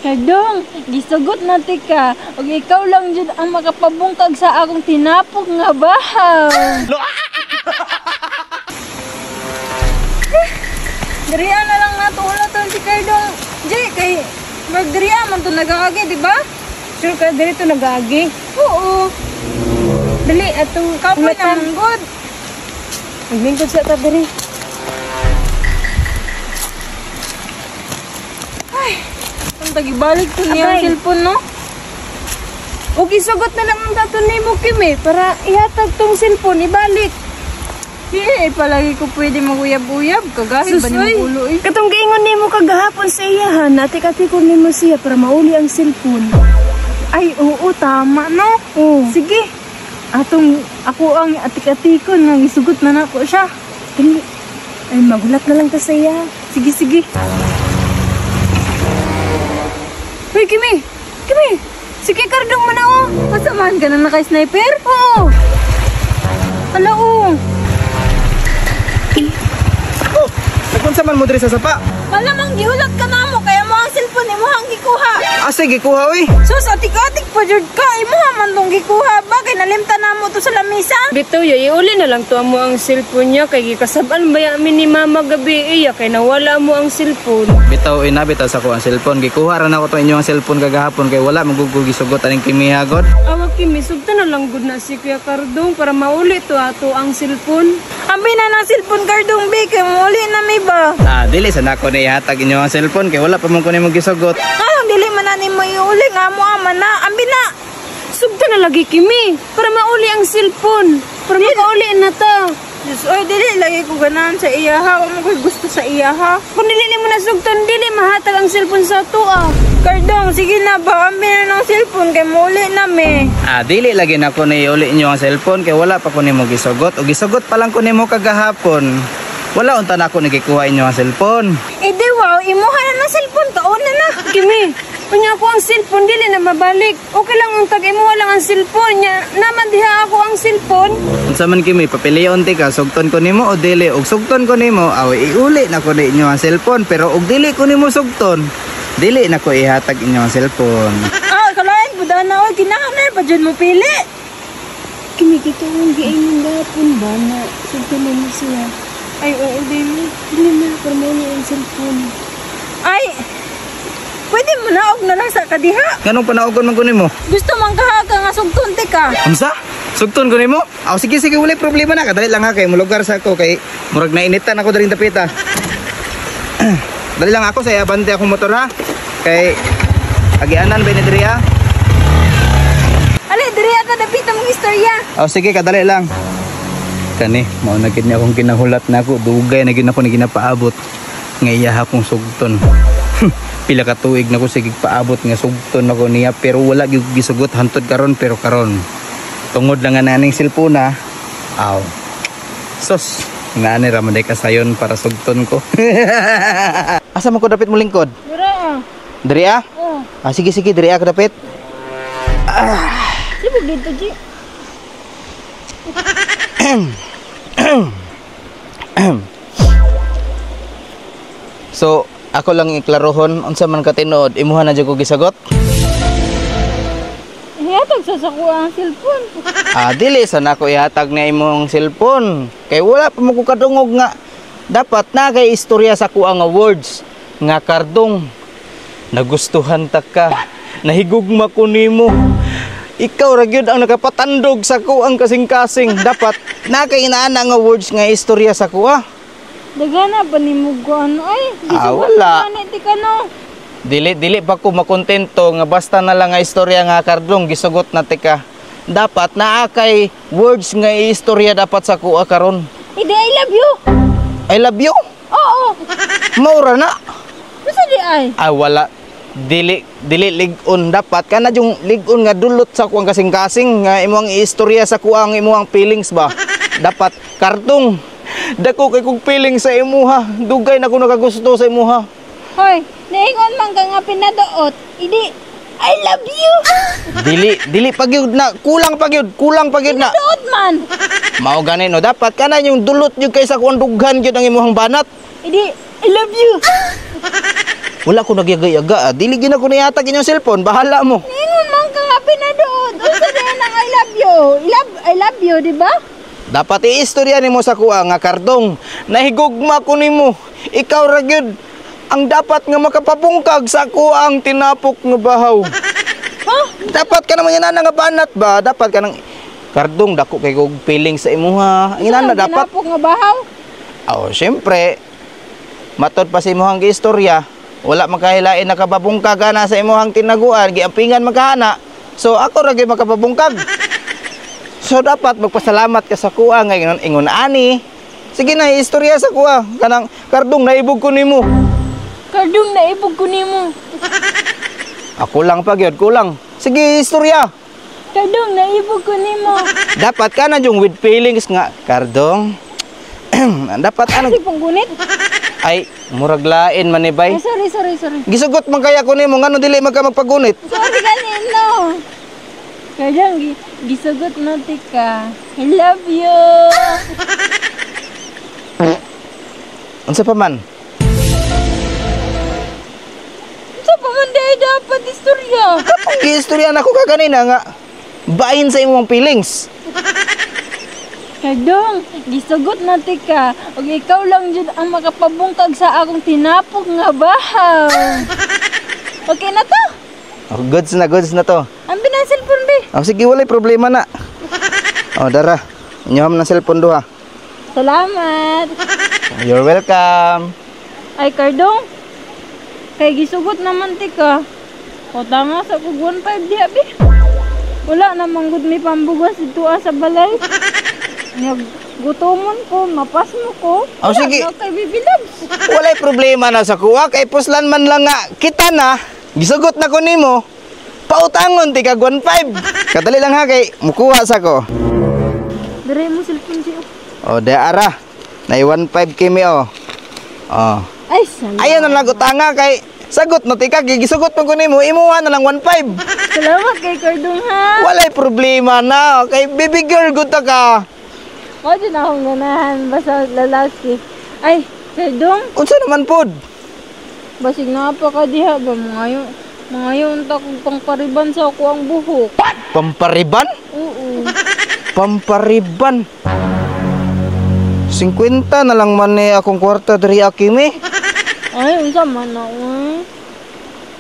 Kardong, gisugot na tika. Ug ikaw lang jud ang makapabungkag sa akong tinapok nga bahaw. Diriya na lang nato ulaton si Kardong. Jay, kay magdiriya man to nagaagi, di ba? Sure ka diri to nagaagi? Oo. Dali atong kapoy na manggod. Maglingkod sa ta diri. Ay, ang tagibalik to niya ang cellphone, no? Og isugot na lang ang dato nimo, Kimi, para ihatag tong cellphone ibalik. Sige, palagi ko pwede maguyab-uyab. Kagahit ba nimo ulo eh? Katong giingon nimo kagahapon sa iyahan, atik-atikon nimo siya para mauli ang cellphone. Ay, oo, tama, no? Oo. Sige. Atong ako ang atik-atikon nga isugot na nako siya. Dali. Ay, magulat na lang ta sa iya. Sige, sige. Uy, Kimi! Kimi! Sige, Kardong man ako! Masamahan ka na naka-sniper? Oo! Hala, oo! Oh! Nagpunsa man mo diri sa sapa? Malamang gihulat ka na mo, kaya mo ang cellphone imo ang gikuha. Ah, sige, kuha, uy! Sus, atik-atik pa jud ka, imuha man tong gikuha ba? Kay nalimta na mo to sa lamisa. Bitaw, ya, iuli na lang to mo ang cellphone niya, kay gikasab-an ba amin ni Mama gabi, iya, kay nawala mo ang cellphone. Bitaw, inabitaw sa ko ang cellphone. Gikuha ra na ko to inyong cellphone kagahapon, kay wala magugug gisugot aning Kimi hagod. Awa, Kimi, sugta na lang gud na si Kuya Kardong para mauli to ato ang cellphone. Ambi na ng cellphone, Kardong, bi, kay mauli na mi ba? Ah, dili sa nako na ihatag inyong cellphone kay wala pa man ko nimo gisugot. Anong dili man na nimo iuli nga mo ama na? Ambi na. Sugta na lagi, Kimi, para mauli ang cellphone, para makauli na ta. Diyos, oy, dili lagi ko ganahan sa iya ha. Wa mo ko'y gusto sa iya ha. Kung dili nimo na sugton, dili mahatag ang cellphone sa ato ah. Kardong, sige na ba? Ambi na ng cellphone kay mauli na mi. Ah, dili lagi na ko na iuli inyo ang cellphone kay wala pa ko nimo gisugot. O gisugot pa lang ko nimo kagahapon. Wala unta na ako nagikuha inyo ang cellphone. Eh di wow, imuha na ng cellphone, kauna na. Kimi, unya ako ang cellphone, dili na mabalik. Okay lang untag, imuha lang ang cellphone. Nya, naman diha ako ang cellphone. Unsa man Kimi, papilion ti ka, sugton ko nimo o dili. Og sugton ko nimo, aw iuli na ko na inyo ang cellphone. Pero og dili ko nimo sugton, dili na ko ihatag inyo ang cellphone. Ah, kalain po na, oy, kinahanglan pa dyan mo pili. Kimi, kita ang giingon gahapon ba na sugton nimo siya? Ay, oo, dili. Dili na, para mauli ang cellphone. Ay, pwede mo na, og na lang sa kadiha. Nganong panaogon man ko nimo? Gusto man kaha ka nga sugton ti ka. Unsa? Sugton ko nimo? Aw, sige, sige, walay problema na. Kadali lang ha, kay mulugar sa ako, kay murag nainitan ako daring dapita. Dali lang ako, sa abante akong motor ha. Kay agianan ba ni diri ha? Ali, diri ka dapita mong istorya. Aw, sige, kadali lang. Kani, mao na gid niya akong ginahulat na ako. Dugay na gid ako ni ginapaabot nga iya akong sugton. Pila ka tuig na ko sige paabot nga sugton ako niya pero wala gyud gisugot hantod karon pero karon. Tungod lang nga naning cellphone na. Aw. Sos, ngani ra man day kasayon para sugton ko. Asa man ko dapit mo lingkod? Dira ah. Diri ah? Oh. Ah, sige sige, diri ah ko dapit. Ah. Sibog dito, G. So, ako lang iklarohon unsa man ka tinuod, imuha na jud ko gisagot. Ihatag sa sako ang cellphone. Ah, dili sa nako ihatag na imong cellphone. Kay wala pa mo ko kadungog nga dapat na kay istorya sa kuha nga words nga Kardong. Nagustuhan ta ka, nahigugma ko nimo. Ikaw ra gyud ang nakapatandog sa kuang kasing-kasing. Dapat na kay inaana nga words nga istorya sa kuha. Dagana pa nimo ko ano ay. Ah, wala. Gani ti ka no. Dili dili pa ko makontento nga basta na lang nga istorya nga Kardong gisugot na tika. Dapat naa kay words nga istorya dapat sa kuha karon. Hindi, I love you. I love you? Oo. Maura na. Basta di ay. Ah, wala. Dili dili lig-on dapat kana yung lig-on nga dulot sa kuang kasing-kasing nga imong istorya sa kuang imong feelings ba. Dapat Kardong dako kay kog feeling sa imuha. Dugay na ko nakagusto sa imuha. Hoy, niingon man ka nga pinaduot. Idi, I love you. Dili dili pa gyud na, kulang pa gyud, kulang pa gyud na. Pinaduot man. Mao gani no, dapat kana yung dulot gyud kay sa kuang dughan gyud ang imuhang banat. Idi, I love you. Wala ko nagyaga-yaga. Dili gyud ako nihatag inyong cellphone. Bahala mo. Ingon man ka nga pinaduod. Unsa diay nang I love you? Love, I love you, di ba? Dapat iistorya nimo sa kuha nga, "Kardong, nahigugma ko nimo. Ikaw ra gyud ang dapat nga makapabungkag sa kuang tinapok nga bahaw." Ha? Dapat ka naman yan nga banat ba? Dapat ka nang, "Kardong, dako kay kog feeling sa imuha." Ang inana dapat. Tinapok nga bahaw. Oh, syempre, matod pa sa imuhang giistorya, wala makahilain nakababungkag ana sa imuhang tinaguan, giampingan magkahana. So ako ra gyud makababungkag. So dapat magpasalamat ka sa kuha nga ingon, ingon ani. Sige na, istorya sa kuha. Kanang, "Kardong, naibog ko nimo." Kardong, naibog ko nimo. Ako lang pa gyud, kulang. Sige, istorya. Kardong, naibog ko nimo. Dapat ka na yung with feelings nga, "Kardong." Dapat ano, Kasi pong gunit. Ay, murag lain man ni bay. Ay, sorry, sorry, sorry. Gisugot man kaya ko nimo, ngano dili man ka magpagunit? Sorry kanino. Kardong, gisugot na tika. I love you. Unsa pa man? Sa pa man diay dapat istorya? Katong giistorya nako ka kanina nga bain sa imong feelings. Kardong, gisugot na tika. Ug ikaw lang jud ang makapabungkag sa akong tinapok nga bahaw. Okay na to. Oh, goods na to. Ang binang cellphone be. Oh, sige, walay problema na. Oh, dara. Inyoham ng cellphone duha. Salamat. You're welcome. Ay, Kardong. Kay gisugot naman tika. Utanga sa kog 1.5 diha be. Wala namang gud may pambugas dito sa balay. Nag gutomon ko, mapasmo ko. Oh, Wala sige. na kay Baby Loves. Walay problema na sa kuha kay puslan man lang nga kita na gisugot na ko nimo. Pautangon ti kag 1.5. Kadali lang ha kay mukuha sa ko. Dire mo cellphone siya. Oh, de ara. Nay 1.5 kimi oh. Oh. Ay, salamat. Ayan na lang utanga kay sagot na tika gisugot man ko nimo, imuha na lang 1.5. Salamat kay Kardong ha. Walay problema na kay baby girl gud ta ka. Mo din akong ganahan basta lalaki. Ay, Kardong, Unsa naman pod? Basig na pa ka diha ba mga yun ta kung pangpariban sa ako ang buhok. Pampariban? Oo. Pampariban. 50 na lang man ni akong kwarta diri, Akimi. Ay, unsa man na oy.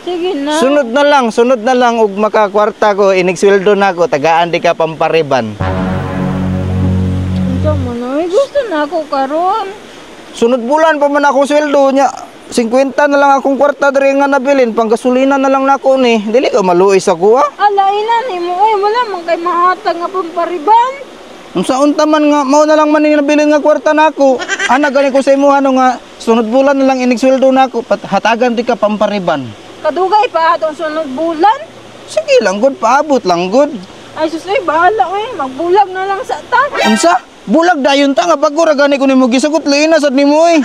Sige na. Sunod na lang og makakwarta ko, inigsweldo na ako, tagaan di ka pampariban. Unsa man oy, gusto na ako karon. Sunod bulan pa man akong sweldo niya. 50 na lang akong kwarta diri nga nabilin, panggasolina na lang nako ni. Dili ka maluoy sa kuha. Ala ina nimo oy, wala man kay mahatag nga pampariban. Unsa unta man nga mao na lang man ni nabilin nga kwarta nako. Ana gani ko sa imuha no nga sunod bulan na lang inigsweldo nako, hatagan di ka pampariban. Kadugay pa atong sunod bulan. Sige lang gud, paabot lang gud. Ay sus oy, bahala oy, magbulag na lang sa ta. Unsa? Bulag dayon ta nga bago ra gani ko nimo gisugot, lain na sad nimo oy.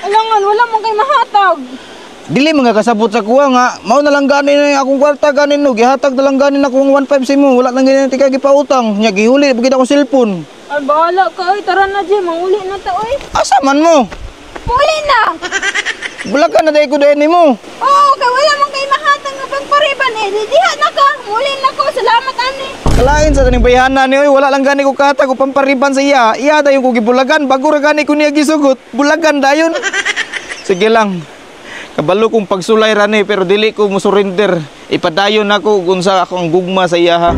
Alangan wala man kay mahatag. Dili mga kasabot sa kuha nga mao na lang gani na akong kwarta gani no, gihatag na lang gani na akong 1.5 sa imo, wala lang gani tika gipautang nya, gihuli pagid akong cellphone. Ay, bahala ka oy, tara na Jim, manguli na ta oy. Asa man mo? Muli na. Bulag ka na dahil ko dahil nimo. Oo, kay wala man kay mahatag nga pangpariban eh. Di diha na ka. Muli na ko. Salamat ani. Kalain sa taning bayhana ni oy, wala lang gani ko kahatag og pampariban sa iya. Iya dayon ko gibulagan, bago ra gani ko niya gisugot, bulagan dayon. Sige lang. Kabalo kong pagsulay ra ni pero dili ko mo surrender. Ipadayon nako kung sa akong gugma sa iya ha.